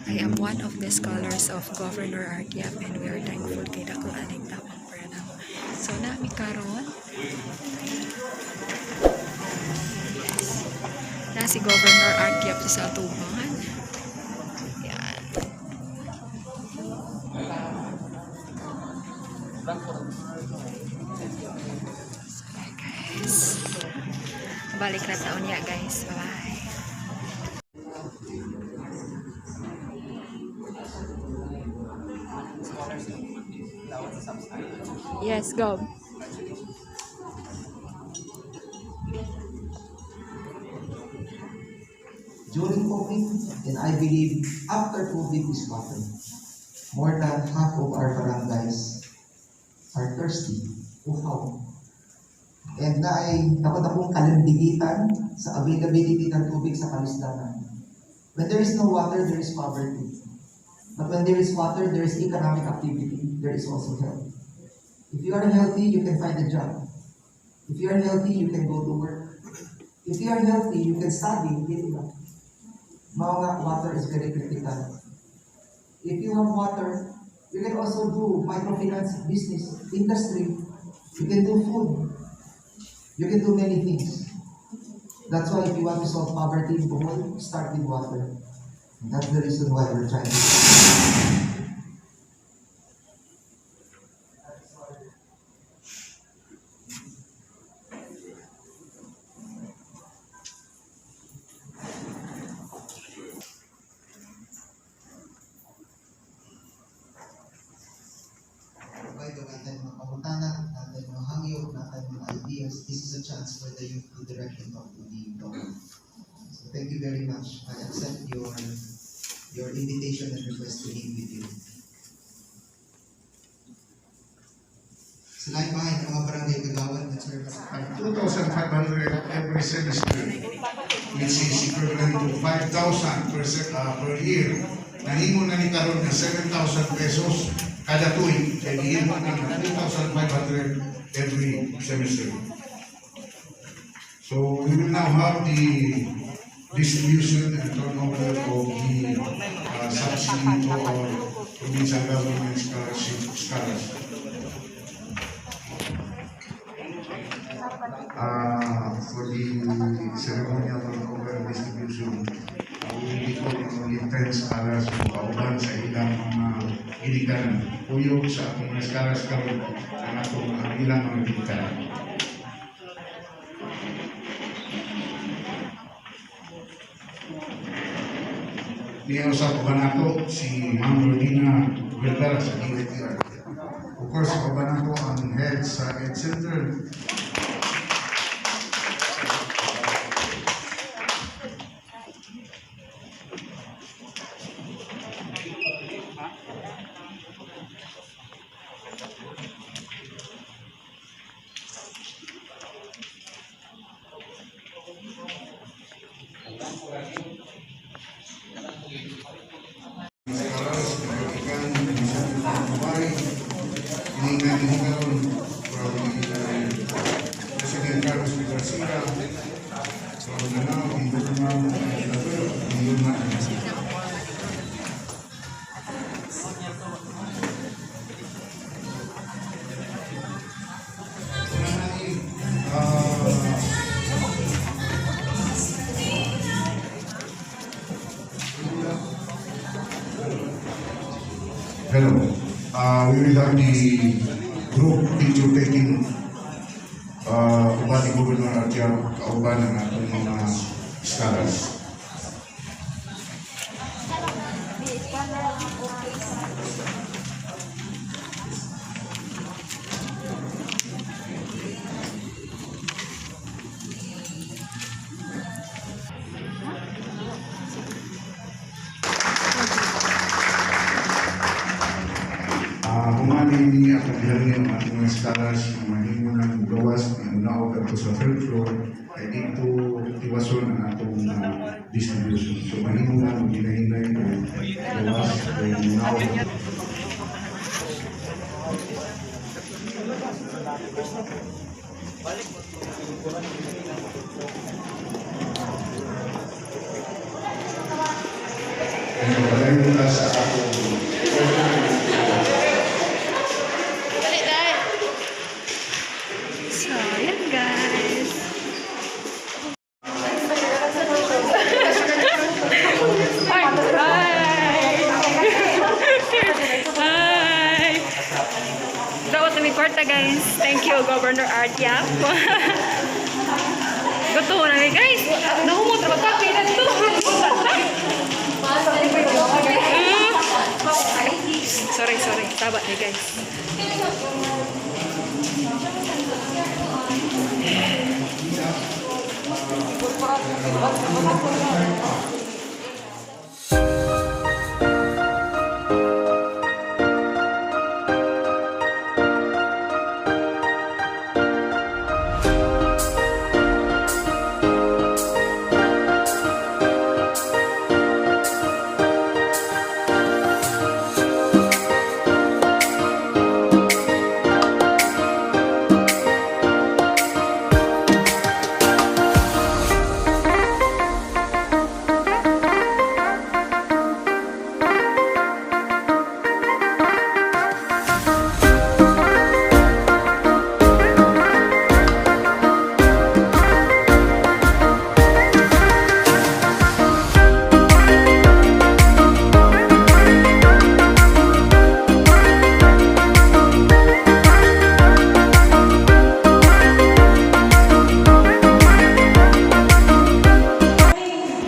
I am one of the scholars of Governor Art Yap and we are thankful kay dako aning tabang para namo. So nami karon. Yes. Na si Governor Art Yap sa atubangan. Yan. So, bye guys. Balik na taon niya, guys. Bye-bye. Yes, go. During COVID, and I believe after COVID is water. More than half of our barangays are thirsty, uhaw. And naay dako-dakong kalimbigitan sa availability ng tubig sa kalisdanan. When there is no water, there is poverty. But when there is water, there is economic activity, there is also health. If you are healthy, you can find a job. If you are healthy, you can go to work. If you are healthy, you can study, di ba? Mao nga, water is very critical. If you have water, you can also do microfinance business, industry. You can do food. You can do many things. That's why if you want to solve poverty in Bohol, start with water. And that's the reason why we're trying to. Provide naa tay mga pangutana, naa tay mga hangyo, naa tay mga ideas. This is a chance for the youth to directly talk to the government. So thank you very much. I accept your invitation and request to meet with you. Sa laing bahin ng mga barangay kagawad na chairman sa 2,500 every semester, which is equivalent to 5,000 per year. Nahimo na ni karon nga 7,000 pesos kada tuig, kay gihimo na nga 2,500 every semester. So we will now have the distribution and turnover of the subsidy to our provincial government scholarship scholars. For the ceremonial turnover and distribution, we will be calling only 10 scholars kauban sa ilang mga ginikanan. Kuyog sa atong mga scholars karon ang atong ang ilang mga ginikanan. Niya sa uban nato si Ma'am Lordina Vergara sa DOTr. Of course, kauban nato ang head sa Ed Center. Scholars, nagkakikan, Mabay, hininga din karon from the President Carlos P. Garcia, from Danao, Indurman, Indurman. Hello. We will have the group picture taking uban ni Governor Art Yap kauban ang atong mga scholars. Humani ni akong gihangyo ang atong mga scholars nga mahimo ng gawas ni munaog adto sa third floor kay dito tiwason ang atong distribution. So mahimo na mo ginahinay o gawas kay munaog. Thank you. Padayon na sa atong So, yan guys. Hi! Hi! Hi! Dapat na may kwarta, guys. Thank you, Governor Art Yap. Gusto na mi, guys. Nahumot ra ba na to? Sorry, sorry. Taba ni, guys.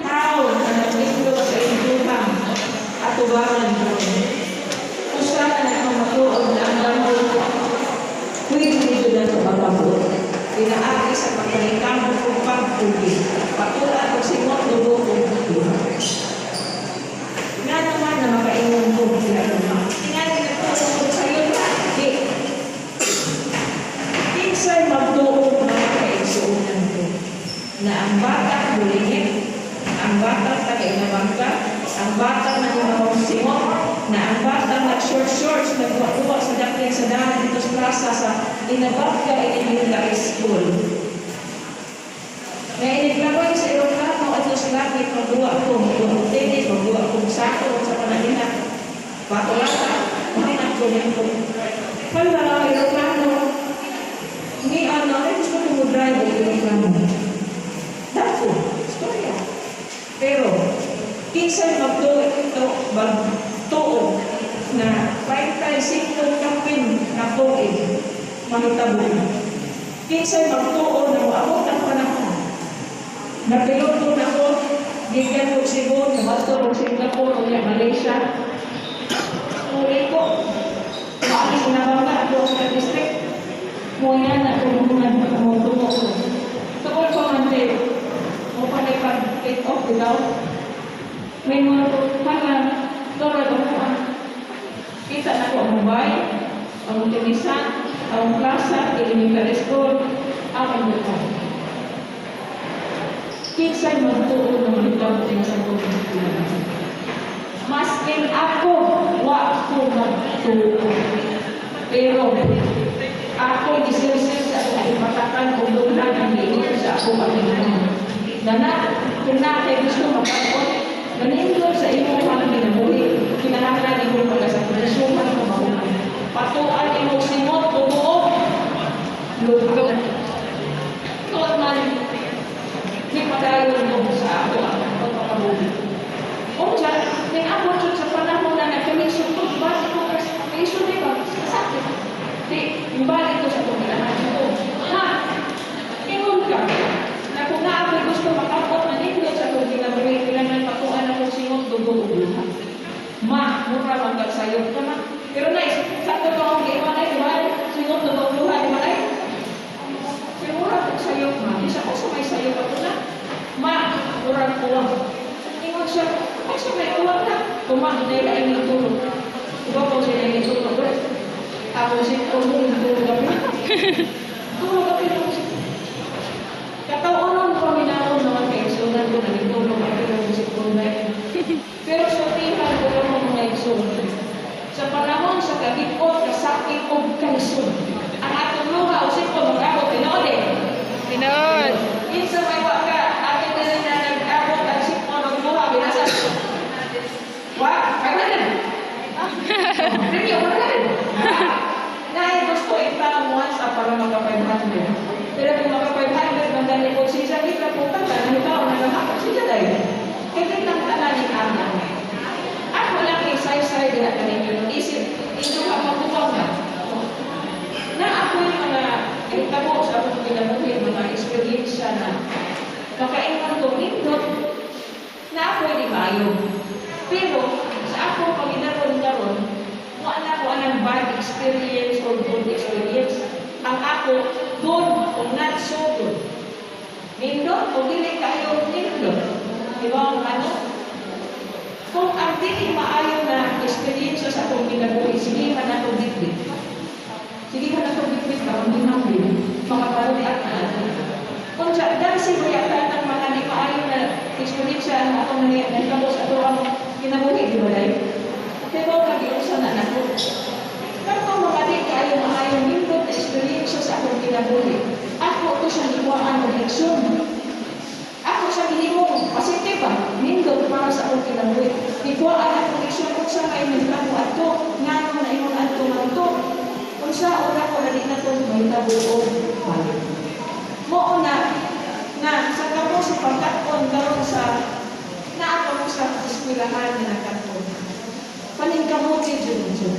Tao na nag-indo sa induhang atubangan ko. Usa ka na kamatuod na ang lambot, pwede dito na ito mapabot. Pinaagi sa pagkalikang kong pagpugi, patulan og singot dugo kong duha. Nga naman na makaingon ko sila luma. Tingali na ko sa iyo na, di. Kinsay magtuo mga kaigsuonan ko na ang bata bulingit, ang bata taga-inabangka, ang bata na singot, na ang bata nag-short shorts, nagduwa sa dakyan sa dalan dito sa plaza sa Inabangka Elementary School. Na iniglabay sa eroplano at sa langit, magduwa ko, magduwa ko tennis, magduwa ko sako, sa pananina. Patulata, mahinat ko niya ko. Wala, eroplano, ni ano, ay gusto ko mo-drive ang eroplano. Dako, istorya. Pero, kinsay magtuo ito, magtuo na 35 kapin na tuig mahitabo. Kinsay magtuo na moabot ang panahon. Napiloto na ko, gikan ko Cebu, nabato ko Singapore, o Malaysia. Uli ko, maalis na bangga ako sa district. Mo yan na tulungan mo tungo ko. Tukol ko man tayo. Mo pa na pag take off, diba? May mga tuhangan, toro ko. Kita na ko ang mobile, ang tinisan, ang plaza, elementary school, ang lupa. Kinsay magtuo na mahitabo niya sa tubig. Maskin ako, wa ko magtuo. Pero ako gisilsil sa akong ipatakan o dughan ang giingon sa akong pagkinahan. Nana, kung na kay gusto mapag-on, nanindot sa imong mga kinabuhi, kinahanglan imong pagkasakrisyuhan ka mahuman. Patuan imong singot o buo, luto. Tuot man, di padayon mo sa ako ang pagpakabuhi. Unsa, ning ako jud sa panahon na nagkamisyon ko, balik ko kasi kaiso di ba? Kasakit. Di, balik ko sa itong ganahan ko. Ha? Ingon ka, na kung na ako gusto makapot na nindot sa itong kinabuhi, kailangan patuan ako singot dugo ug luha. Ma, mura man kag sayop ka ma. Pero nice, sakto ka akong giiwan ay, di ba? Singot dugo ug luha, di ba ay? Pero mura kog sayop ma. Bisa ko sa may sayop ako na. Ma, mura kuwang. Ingon siya, ay siya may kuwang na. Kuma, nila ay nagtulog. Iba po siya ay nagtulog. Ako siya, ako nagtulog ako. Tulog ako ako siya. Kataonon ko minahon naman kay isunan ko nagtulog ako ng sikon. Pero sultihan ko lang ang mga igsoon. Sa panahon sa kagipot, kasakit o kalisod. Ang atong luha o sipon, mag-abot, tinuod eh. Tinood. Kinsa may wa ka, atin na rin na nag-abot ang sipon og luha, binasa. Wa? Premyo, wala rin. Naay gusto ita once para maka 500. Pero kung maka 500 man gani ko siya kita po tanan ikaw na lang siya dai. Kay kitang tanan ni ana. Ako lang isaysay diha kaninyo. Isip inyo ka mabukaw na. Na ako yung mga tabo sa akong kinabuhi, mga eksperyensya na makaingon ko nindot na ako di maayo. Pero sa ako panginaron karon, wala ko anang bad experience or good experience. Ang ako, good o not so good. Nindot o dili kayo nindot. Di ba ang ano? Kung ang dili maayo na experience sa akong kinabuhi, sige man ako bitbit. Sige man ako bitbit karon di man makapalukat na ako. Kung sa dahil siguro yata ng mga di maayo na experience ang akong nahitabo sa ato ang kinabuhi, di ba dahil? Pero kag-iusa na nako. Pero mga di kaayo maayo nindot na experience sa akong kinabuhi, ako to siyang ikuhaan og leksyon. Ako sa gihimong positive ba? Nindot para sa akong kinabuhi. Ikuhaan akong leksyon unsa may nahitabo adto, ngano na imong adto ngadto. Unsa ora ko na di na to mahitabo og balik. Mao na na sa kamo sa pagkat-on karon sa naa mo sa eskwelahan nga nagkat-on. Paningkamuti jud ninyo.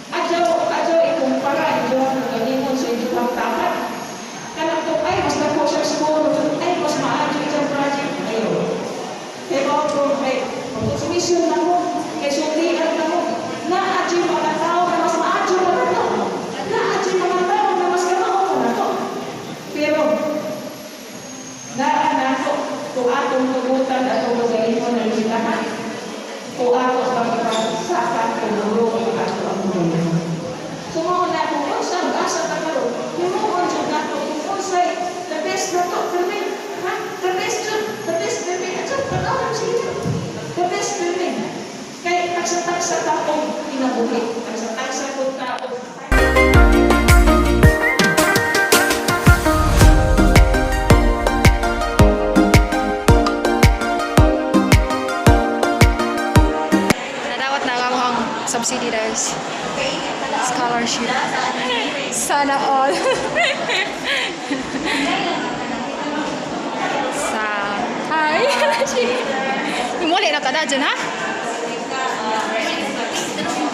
Adyaw adyaw ikumpara inyo ang kagalingon sa inyong tapat. Kanang to ay mas dako siya score, ay mas maayo iyang project ayo. Kay mao ko kay pag-submission na mo, kay sultian na mo, naa adyo'y mga tao na mas maayo pa nato. Naa adyo'y mga tao na mas kamao pa nato. Pero naa nako kung atong tugutan atong kagalingon na limitahan, o ato pagpasaka kung ang ato ang kagalingon. So mao na kung unsa ang asa ta karon, himuon jud nato kung unsay the best na to permi, ha? The best jud, the best permi, adto tan-awon sige. The best permi. Kay tagsa-tagsa ta og kinabuhi, tagsa-tagsa pud ta og Nadawat na ako ang subsidized scholarship. Sana all. Sa hi. Muli na tada dyan, ha?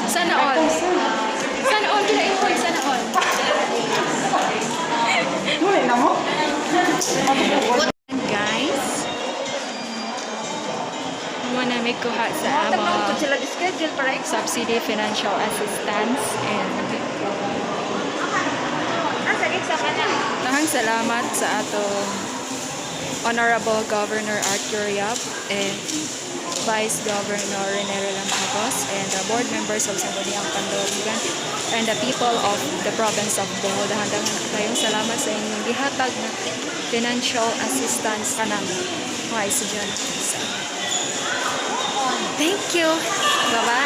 Sana all. Sana all kila imoy, sana all. Muli na mo? Guys, mo na may kuha sa amo sila schedule para subsidy financial assistance and daghang salamat sa atong Honorable Governor Arthur Yap and Vice Governor Rene Relampagos and the board members of Sangguniang Panlalawigan and the people of the province of Bohol. Daghang kayong salamat sa inyong gihatag na financial assistance kanang mga estudyante. Thank you. Bye-bye.